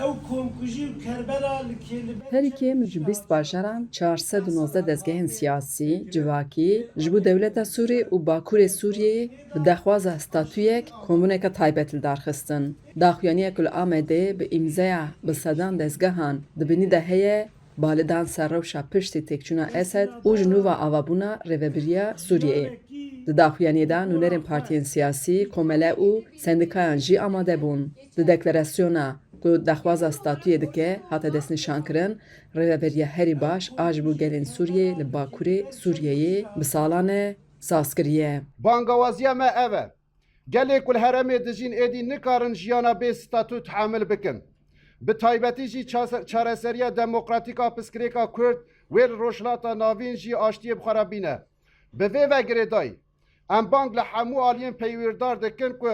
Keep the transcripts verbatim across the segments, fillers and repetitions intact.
Ew komkujî û Kerbela li kêlibe Herî kêm ji bîst bajaran çar sed û nozdeh dezgehên siyasî, civakî, ji bo dewleta Sûrî û Bakurê Sûriyeyê bi dexwaza statuyek, kombûneke taybet li dar xistin. Daxuyaniyek ku li Amedê bi îmzeya bi sedan dezgehan di binî de heye, balidan ser rewşa piştî têkçûna Esed û ji nû ve avabûna rêvebiriya Sûriyeyê. Di daxuyaniyê de nûnerên partiyên siyasî, komele û sendîkayan jî amade bûn. Di deklarasyona ku daxwaza statuyê dike hate destnîşankirin, rêveberiya herî baş a ji bo gelên Sûriyeyê li Bakurê Sûriyeyê bi salan e saz kiriye. Bangawaziya me ev e. Gelê ku li herêmê dijîn êdî nikarin jiyana bê statû tehamil bikin. Bi taybetî jî çase- çareseriya demokratîk a pirsgirêka Kurd wê li Rojhilata Navîn jî aştiyê bi xwe re bîne. Bi vê ve girêdayî, em bang li hemû aliyên peywîrdar dikin ku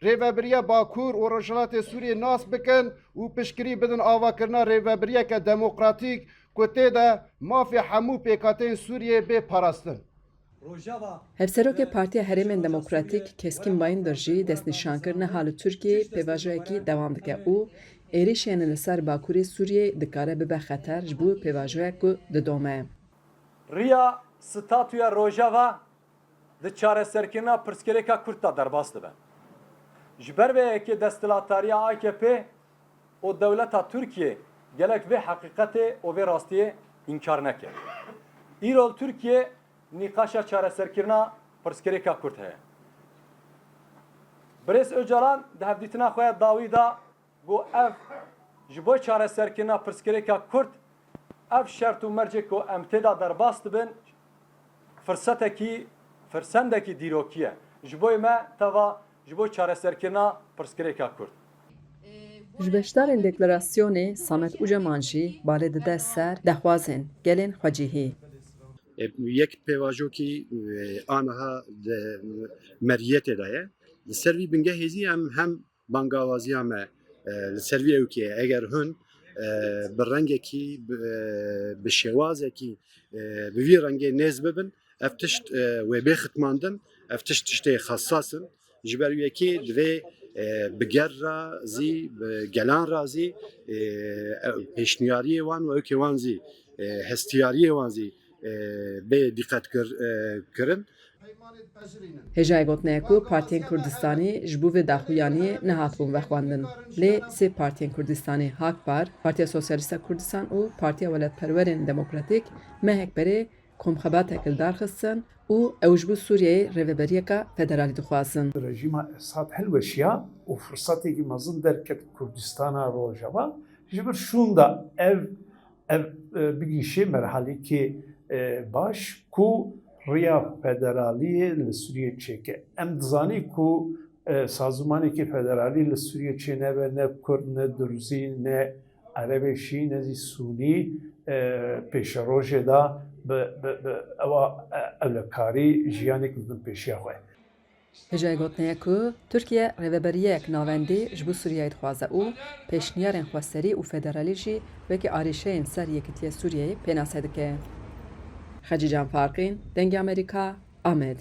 Rêvebiriya Bakur û Rojhilatê Sûriyê nas bikin û piştgirî bidin avakirina rêvebiriyeke demokratîk ku tê de mafê hemû pêkhateyên Sûriyê bê parastin. Hevserokê Partiya Herêmên Demokratîk Keskîn Bayindir jî destnîşan kir niha li Tirkiyeyê pêvajoyekî dewam dike û êrîşên li ser Bakurê Sûriyeyê dikare bibe xeter ji bo pêvajoyek ku didome. Riya statûya Rojava di çareserkirina pirsgirêka Kurd de derbas dibe. Ji ber vê yekê desthilatdariya A K P û dewleta Tirkiyê gelek vê heqîqetê û vê rastiyê înkar neke. Îro li Tirkiyê nîqaşa çareserkirina pirsgirêka Kurd heye. Birêz Ocalan di hevdîtina xwe ya dawî de got, ev ji bo çareserkirina pirsgirêka Kurd, ev şert û mercê ku em tê de derbas dibin, firsetekî, firsendekî dîrokî ye. Ji bo me teva ji bo çareserkirina pirsgirêka Kurd. Ji beşdarên deklarasyonê Samet Uceman jî balê dide ser dexwazên gelên xwecihî. E, yek pêvajokî, e, aniha di meriyetê de ye. Li ser vî bingehê zî em hem bangawaziya me, e, li ser vî ewkê ye. Eger hûn, e, bi rengekî, bi, e, bi şêwazekî, e, bi vî rengê nêz bibin, ev tişt, e, wê bê xitmandin, ev tişt tiştê xesas in. Ji ber wî yekê divê, e, bi ger re zî, bi gelan re zî, e, ew pêşniyariyê wan û ewkê wan zî, e, hestiyariyê wan zî, e, bê dîqet kir, e, kirin. Hêjayê gotinê ye ku partiyên Kurdistanî ji bo vê daxuyaniyê nehatibûn vexwendin. Lê sê partiyên Kurdistanê Hakpar, Partiya Sosyalîst a Kurdistan û Partiya Welatperwerên Demokratîk mehek berê komxebatek li dar xistin û ew ji bo Sûriyeyê rêveberiyeka federalî dixwazin. Rejîma Esad hilweşiya û firsetekî mezin derket Kurdistana Rojava. Ji vir şûnda ev, ev, e, bigihîşê merhalekê, e, baş ku riya federaliyê li Sûriyê çêke. Em dizanî ku, e, sazûmanekî federalî li Sûriyê çênebe, ne Kurd, ne Durzî, ne Erebê Şî, ne zî Sûnî, e, pêşerojê de bi, bi, bi ewa, e, ewlekarî jiyanek didin pêşiya xwe. Hêjayê gotinê ye ku Tirkiye rêveberiyek navendî ji bo Sûriyeyê dixwaze û pêşniyarên xweserî û federalî jî wekî arîşeyên ser yekîtiya Sûriyeyê pênase dike. Xecîcan Farqîn, Dengê Amerîka, Amed.